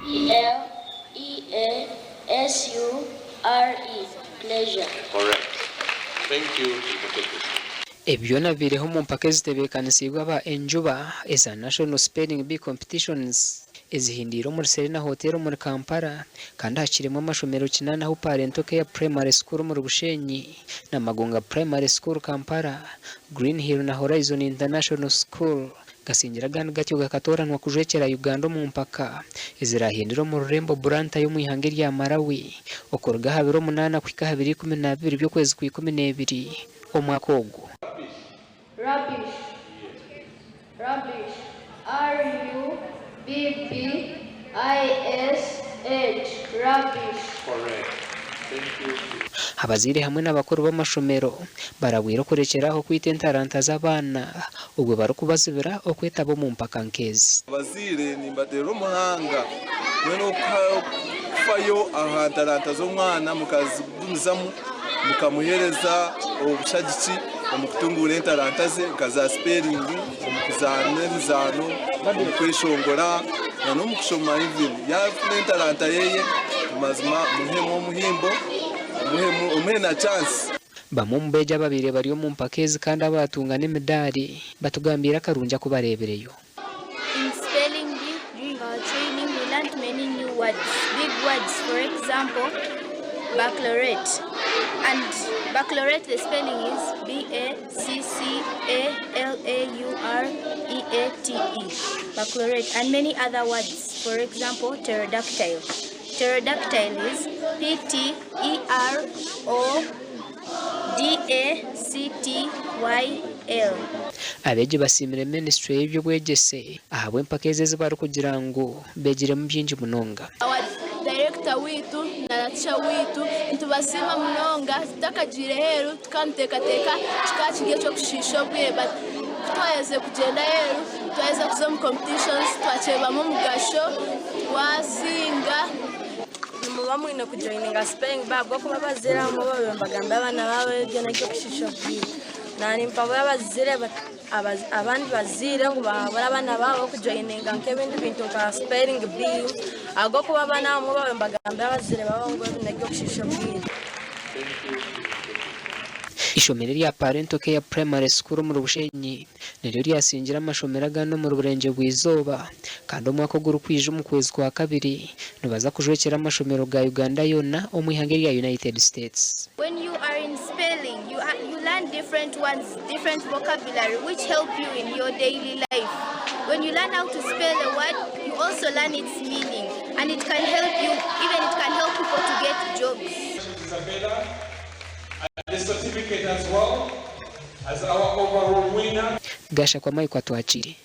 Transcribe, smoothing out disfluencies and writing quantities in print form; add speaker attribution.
Speaker 1: P-L-E-A-S-U-R-E, pleasure.
Speaker 2: Correct. Thank you. You can take your seat.
Speaker 3: Ebi byona bibaireho omu mpaka ezitebeekanisiibwe aba Enjuba eza National Spelling Bee Competitions ezihindiire omuri Serena Hotel omuri Kampala kandi hakiremu amashomero kinaana ahu Parental Care Primary School omuri Bushenyi na Magunga Primary School Kampala, Green Hill na Horizon International School Gasingira agandi gatyo gakatooranwa kujwekyera Uganda omu mpaka eziraahindire omu rurembo Blantyre omu ihanga erya Malawi okuruga aha biro munaana kuhika aha biro 12 by'okwezi kwa Ikumi-n'ebiri omwaka ogu.
Speaker 4: Rubbish, rubbish, R-U-B-B-I-S-H, rubbish.
Speaker 2: Correct. Thank you.
Speaker 3: Abazaire hamwe n'abakuru b'amashomero barabwire okurekyera aho kwita entaranta z'abaana obwo barikubazibira okwetaba omu mpaka nk'ezi.
Speaker 5: Abazaire nimbateerera omuhanga mbwenu okufayo aha ntaranta z'omwana mukazigumizamu mukamuheereza obushagiki omu kutunguura entaranta ze nka za sipeeringi, omu kuzaana emizaano, omu kweshongora n'omu kushoma even yaafuna entaranta ye mazima muhemu omuhimbo omuhe na chance.
Speaker 3: Bamwe omu beegi ababaire bari omu mpaka ezi kandi abaatunga n'emidaari batugambiire akarungi aku bareebireyo.
Speaker 1: In spelling bee during our training we learnt many new words, big words for example baccalaureate and baccalaureate the spelling is B-A-C-C-A-L-A-U-R-E-A-T-E baccalaureate and many other words for example pterodactyl pterodactyl is P-T-E-R-O-D-A-C-T-Y-L.
Speaker 3: Abeegi basiimire minisiture y'eby'obwegyese ahabw'empaka ezi ezi barikugira ngu beegiremu bingi munonga.
Speaker 6: Our director waitu na teacher waitu nitubasiima munonga tutakagiire aheeru tukaba nituteekateeka kikaba kiri eky'okushiisha obwire but kutwaherize kugyenda aheeru twaheza kuza omu competitions twakireebamu omugasho twasinga.
Speaker 7: Nimuba mwine kujoininga spelling bee ahabw'okuba abazaire abamwe babaire nibagambira abaana baabo ebyo n'eby'okushiisha obwire. Naanimpabura abazaire abandi bazaire ngu bahabure abaana baabo kujoininga nk'ebindi bintu nka spelling bee ahabw'okuba abaana abamwe babaire nibagambira abazaire baabo ngu ebi n'eby'okushiisha obwire.
Speaker 3: Eishomero erya Parental Care Primary School omuri Bushenyi niryo ryasingire amashomero agandi omuri Burengyerwa-izooba kandi omwaka ogurikwija omu kwezi kwa kabiri nibaza kujwekyera amashomero ga Uganda yoona omu ihanga erya United States.
Speaker 1: When you are in spelling you you learn different words, different vocabulary which help you in your daily life. When you learn how to spell a word you also learn its meaning and it can help you even it can help people to get jobs.
Speaker 8: Isabella and the certificate as well as our overall winner.
Speaker 3: Gashakwa Mike Atwakire.